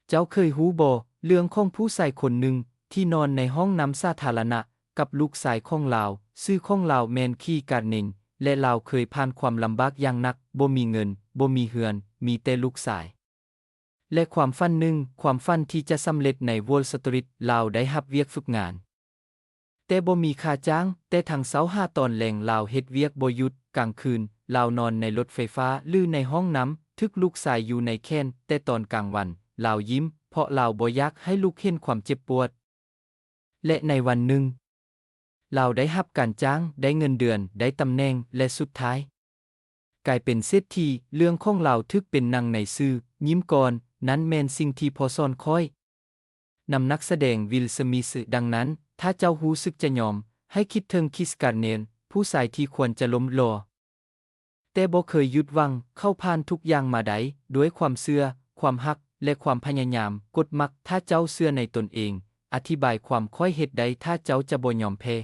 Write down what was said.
ເຈົ້າເຄີຍຮູ້ບໍ່ ເລື່ອງຂອງຜູ້ຊາຍຄົນໜຶ່ງ ທີ່ນອນໃນຫ້ອງນ້ຳສາທາລະນະ ກັບລູກຊາຍຂອງລາວ? ຊື່ຂອງລາວແມ່ນຄີກາເນັງ ແລະ ລາວເຄີຍຜ່ານຄວາມລຳບາກຢ່າງໜັກ, ບໍ່ມີເງິນ, ບໍ່ມີເຮືອນ, ມີແຕ່ລູກຊາຍ ແລະ ຄວາມຝັນໜຶ່ງ, ຄວາມຝັນທີ່ຈະສຳເລັດໃນ Wall Street. ລາວໄດ້ຮັບວຽກຝຶກງານ ແຕ່ບໍ່ມີຄ່າຈ້າງ, ແຕ່ທັງເຊົ້າຫາຕອນແລງລາວເຮັດວຽກບໍ່ຢຸດ, ກາງຄືນລາວນອນໃນລົດໄຟຟ້າ ຫຼື ໃນຫ້ອງນ້ຳ, ຖືກລູກຊາຍຢູ່ໃນແຂນ, ແຕ່ຕອນກາງວັນລາວຍິ້ມ, ເພາະລາວບໍ່ຢາກໃຫ້ລູກເຫັນຄວາມເຈັບປວດ. ແລະ ໃນວັນໜຶ່ງ ລາວໄດ້ຮັບການຈ້າງ, ໄດ້ເງິນເດືອນ, ໄດ້ຕຳແໜ່ງ ແລະ ສຸດທ້າຍ ກາຍເປັນເສດຖີ. ເລື່ອງຂອງລາວຖືກເປັນໜັງໃນສື່. ຍິ້ມກ່ອນ, ນັ້ນແມ່ນສິ່ງທີ່ພໍ່ສອນຂ້ອຍ. ນຳນັກສະແດງ Will Smith. ດັ່ງນັ້ນ, ຖ້າເຈົ້າຮູ້ສຶກຈະຍອມ, ໃຫ້ຄິດເຖິງ Chris Cornell, ຜູ້ຊາຍທີ່ຄວນຈະລົ້ມຫຼໍ ແຕ່ບໍ່ເຄີຍຢຸດຫວັງ. ເຂົາຜ່ານທຸກຢ່າງມາໄດ້ ດ້ວຍຄວາມເຊື່ອ, ຄວາມຮັກ ແລະ ຄວາມພະຍາຍາມ. ກົດມັກ, ຖ້າເຈົ້າເຊື່ອໃນຕົນເອງ. ອະທິບາຍຄວາມ, ຂ້ອຍເຮັດໄດ້ ຖ້າເຈົ້າຈະບໍ່ຍອມແພ້.